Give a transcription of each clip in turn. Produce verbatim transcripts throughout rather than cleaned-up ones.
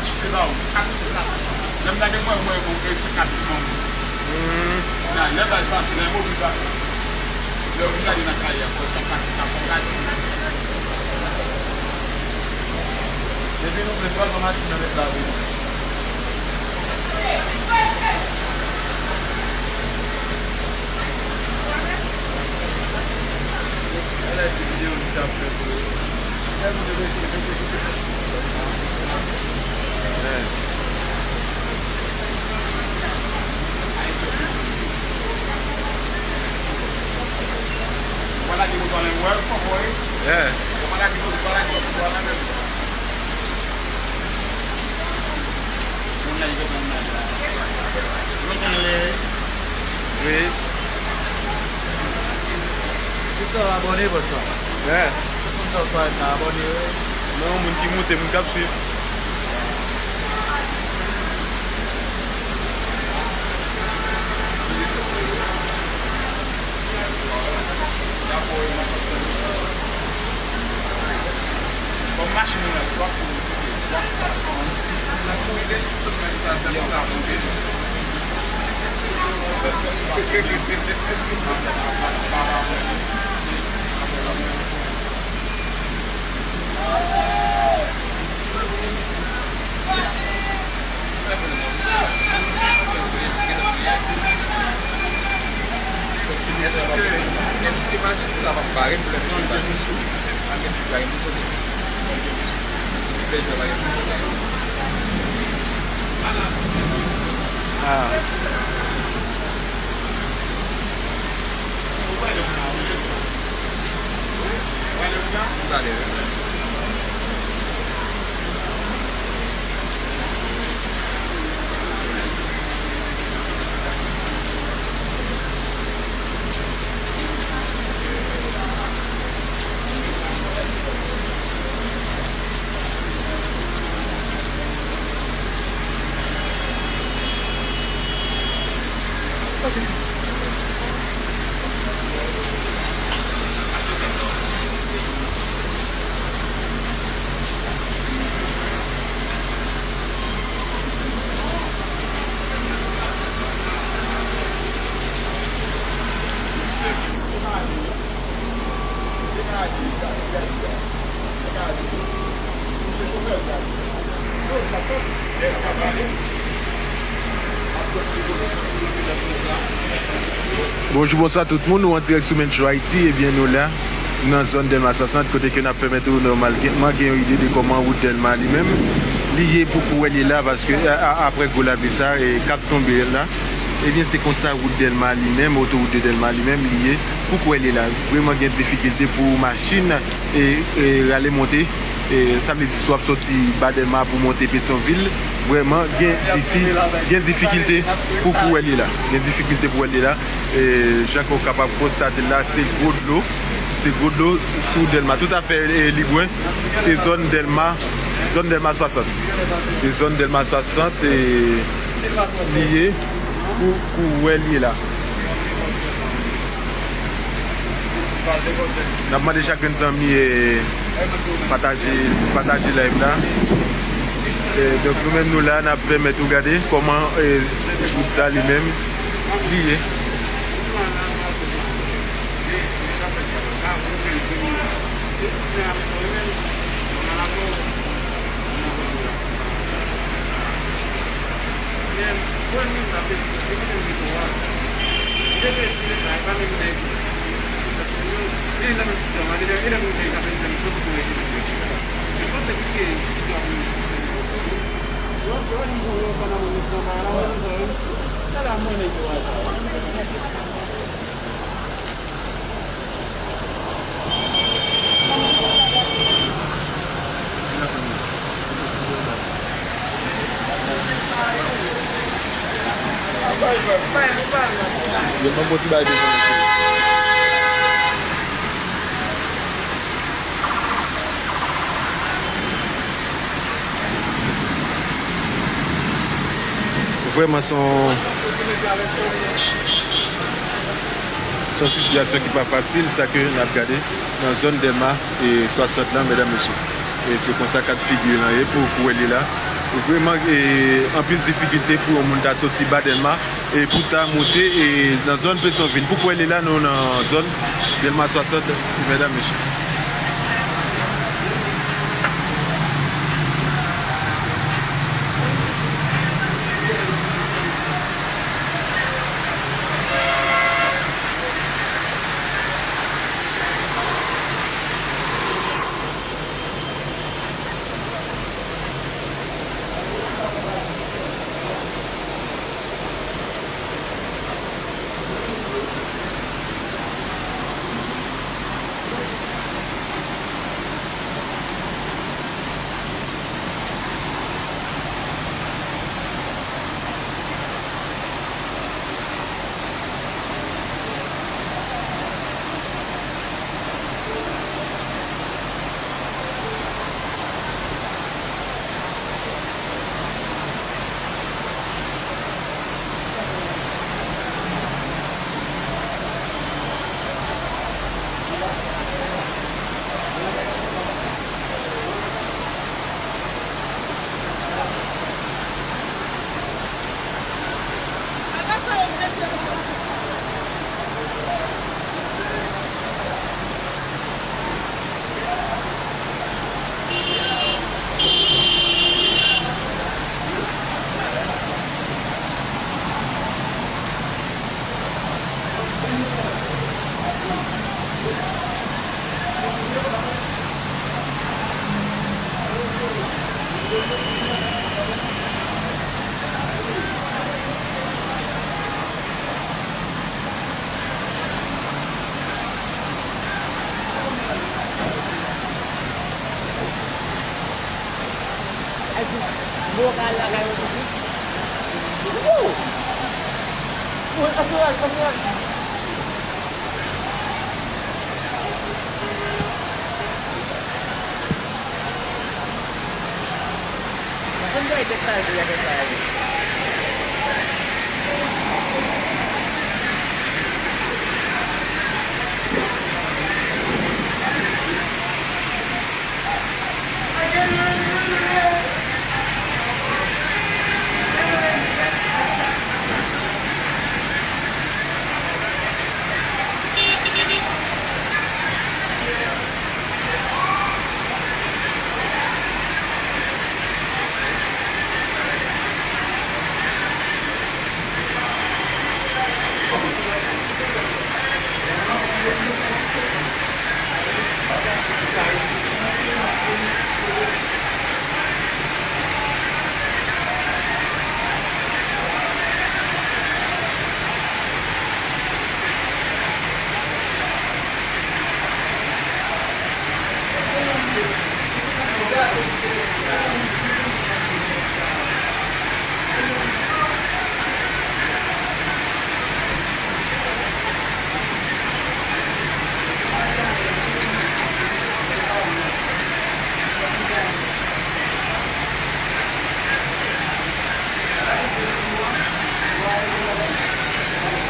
Se ba ou, kat se kat. Lè m gade mwen, mwen, mwen, mwen, se kat ti manm. Hmm. Lè bal pase, lè mobil pase. Lè ou gade nan karyè, fò sa pase, sa fò gade. Depi nou vle pran nan machin nan met la vini. Ala ti videyo li sa ap fè pou yo. Wi. Tout sa abòne, bòs la. Tout moun sa parèt la, abòne, wi. Non, moun ki moute, moun k ap swiv. Ah. Bonjou, bonswa tout moun, nou an dirèk sou Metro Haiti, ebyen nou la, nou nan zòn Dèlma swasant, kote ke n ap pèmèt ou nòmalman gen yon ide de kòman wout Dèlma li menm, li ye pou kouwè li ye la, paske a, a, aprè gwo lapli sa, e, k ap tonbe la, ebyen se konsa wout Dèlma li menm, otowout de Dèlma li menm, li ye pou kouwè li ye la. Vrèman gen difikilte pou machin e, e, rale monte. E, sa vle di, si w ap soti ba Dèlma pou monte Petyonvil, vrèman, gen difi-, gen difikilte pou, pou wè li la. Gen difikilte pou wè li la. E, jan ke w kapab konstate l la, se gwo dlo. Se gwo dlo sou Dèlma. Toutafè, e, Libwen, se zòn Dèlma, zòn Dèlma swasant. Se zòn Dèlma swasant, e, li ye pou, pou wè li la. N ap mande chak grenn zanmi, e, pataje, pataje live la. E, donk, nou menm nou la, n ap pèmèt ou gade kòman, e, wout sa li menm li ye. Yo ban m yon ti bagay de konekte. Vrèman, se yon, se yon sitiyasyon ki pa fasil, sa ke n ap gade nan zòn Dèlma e swasant lan, medam, mesye. E se konsa kad figi lan ye pou, pou wè li la. Vrèman, e, anpil difikilte pou yon moun ta soti ba Dèlma e pou ta monte, e, nan zòn Petyonvil. Pou kwè li la, nou nan zòn Dèlma swasant, medam, mesye.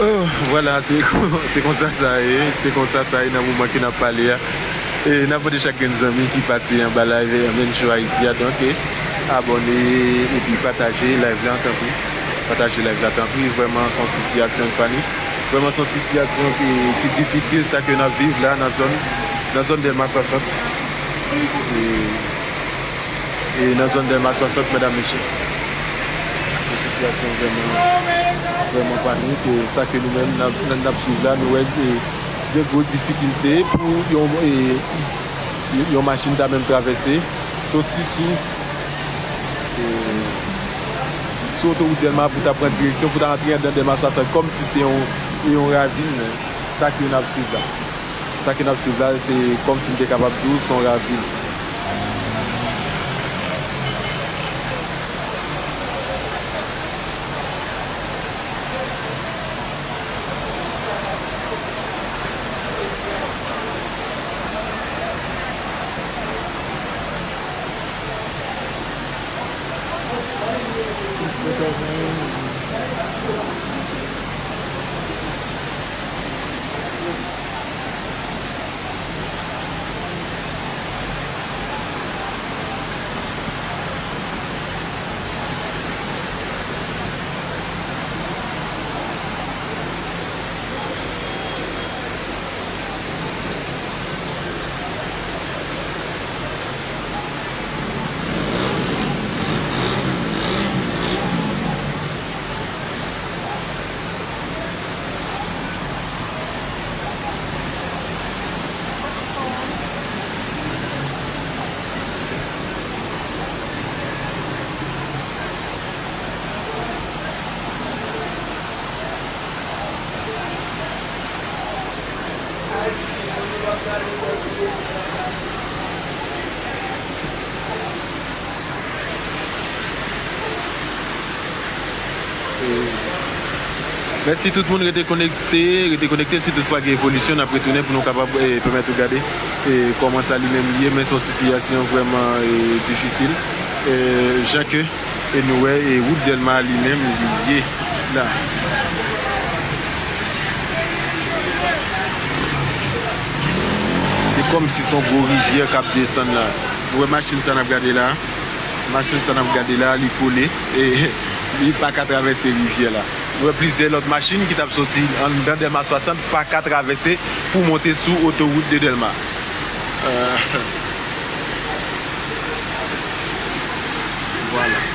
Oh, vwala, se kon-, se konsa sa ye, se konsa sa ye nan moman ke n ap pale a. E n ap mande chak grenn zanmi ki pase anba live Mencho Haiti a, donk, e, abòne epi pataje live la, tanpri. Pataje live la, tanpri. Vrèman, se yon sitiyasyon ki panik. Vrèman, se yon sitiyasyon ki, ki difisil, sa ke n ap viv la nan zòn, nan zòn Dèlma swasant. E, e nan zòn Dèlma swasant, medam, mesye. Se yon sitiyasyon vrèman, vrèman panik. E sa ke nou menm, n ap, n ap swiv la, nou wè, e, de gwo difikilte pou yon, e, yon machin ta menm travèse, soti sou, e, sou otowout Dèlma pou ta pran direksyon, pou ta antre anndan Dèlma swasant, kòmsi se yon, yon ravin, sa ke n ap swiv la. Sa ke n ap swiv la, se kòmsi m te kapab di w, se yon ravin. Mèsi tout moun, rete konekte, rete konekte. Si toutfwa gen evolisyon, n ap retounen pou nou kapab, eh, pèmèt ou gade, eh, kòman sa li menm li ye, men se yon sitiyasyon vrèman, eh, difisil. Eh, jan ke, eh, nou wè, eh, wout Dèlma li menm li ye la. Se kòmsi se yon gwo rivyè k ap desann la. Ou wè machin sa n ap gade la? Machin sa n ap gade la, li kole, e li pa ka travèse rivyè la. Nou wè plizyè lòt machin ki t ap soti anndan Dèlma swasant pa ka travèse pou monte sou otowout de Dèlma. Euh, vwala.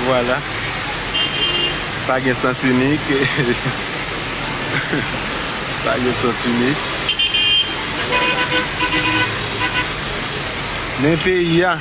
Vwala. Pa gen sans inik. Pa gen sans inik. Men peyi a.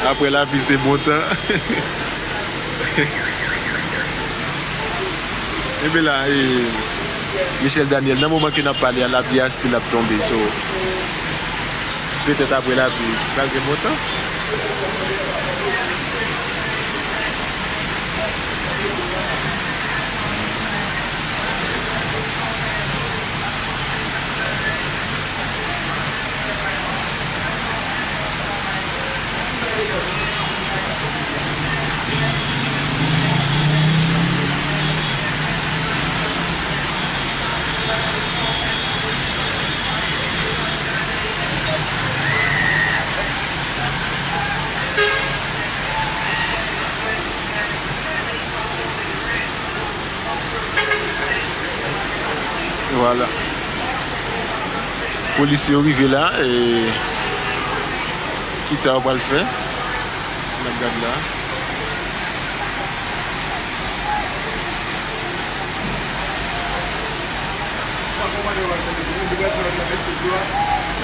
Apre lapli, se bon tan. Ebyen la, e, Michel Daniel, nan moman ke n ap pale a, lapli a still ap tonbe. So, petèt apre lapli, pral gen bon tan. Vwala. Polisye yo rive la, e kisa yo pral fè? N ap gad la.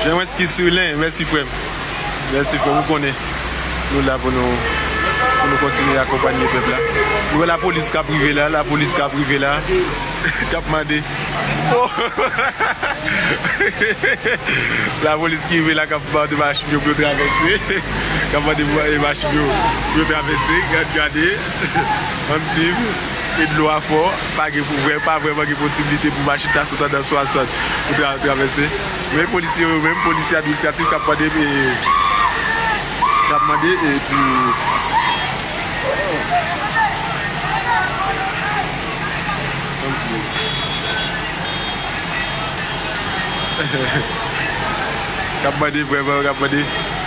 Jean Wesky Sulin, mèsi frè m. Mèsi frè m, ou konnen. Nou la pou nou, pou nou kontinye akonpanye pèp la. Nou wè lapolis k ap rive la, lapolis k ap rive la, k ap mande. Oh! Lapolis ki rive la, k ap mande machin yo pou yo travèse. K ap mande pou, e, machin yo pou yo travèse. Gad, gade. Ann swiv. E dlo a fò. Pa gen pou vrè, pa vrèman gen posiblite pou machin ta sot anndan swasant pou tra-, travèse. Men polisye yo menm, polisye administratif k ap mande, e, k ap mande, e, pou K ap mande vrèman, k ap mande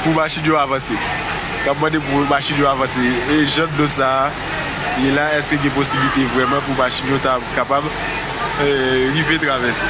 pou machin yo avanse. K ap mande pou machin yo avanse. E jan dlo sa a ye la, èske gen posiblite vrèman pou machin yo ta kapab, eh, rive travèse?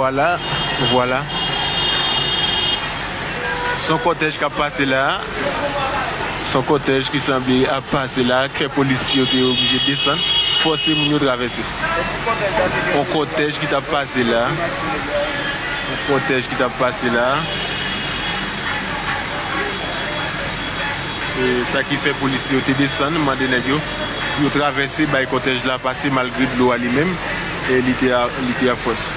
Vwala, vwala. Se yon kòtèj k ap pase la. Se yon kòtèj ki sanble ap pase la, k fè polisye yo te oblije desann, fòse moun yo travèse. Yon kòtèj ki t ap pase la. Yon kòtèj ki t ap pase la. E sa ki fè polisye yo te desann, mande nèg yo pou yo travèse, bay kòtèj la pase, malgre dlo a li menm, e li te a, li te ap fòs.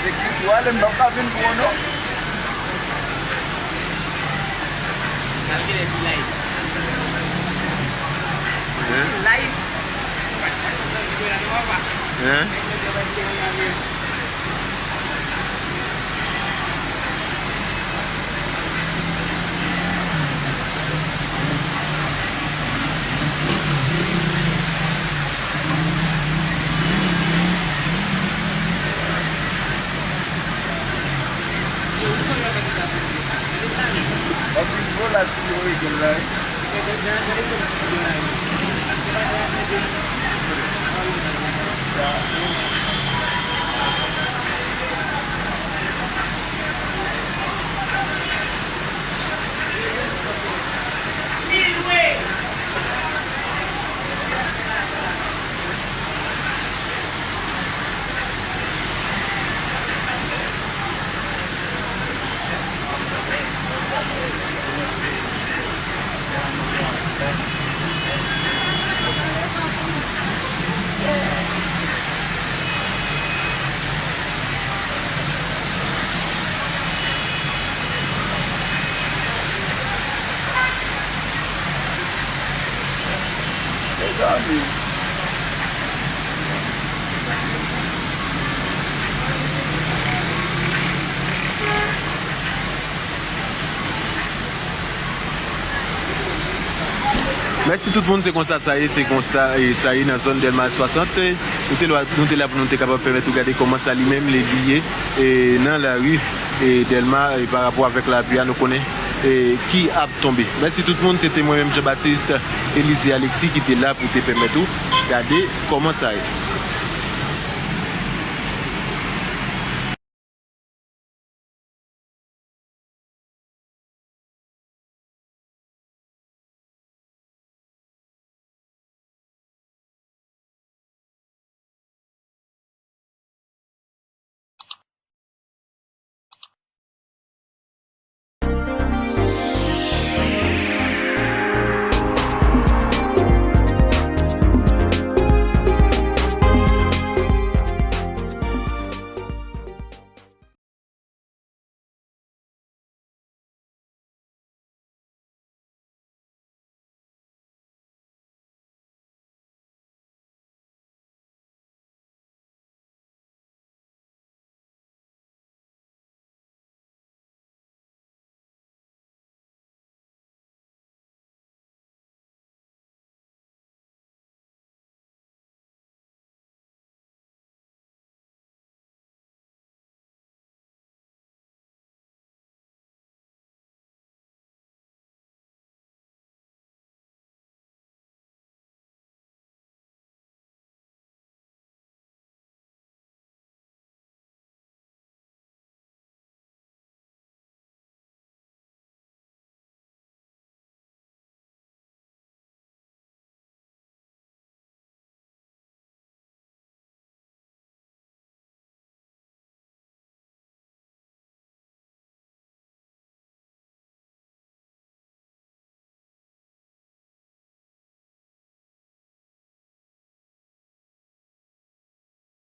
Seksi sou ale, m p ap ka vin pou ou non. Hein? Hein? Mezanmi. Mèsi tout moun, se konsa sa ye, se konsa e sa ye nan zòn Dèlma swasant. Nou te lwa, nou te la pou nou te kapab pèmèt ou gade kòman sa li menm li, li ye e nan lari e Dèlma e pa rapò avèk lapli a nou konnen e ki ap tonbe. Mèsi tout moun, se te mwen menm Jean Baptiste Élisée Alexis ki te la pou te pèmèt ou gade kòman sa ye.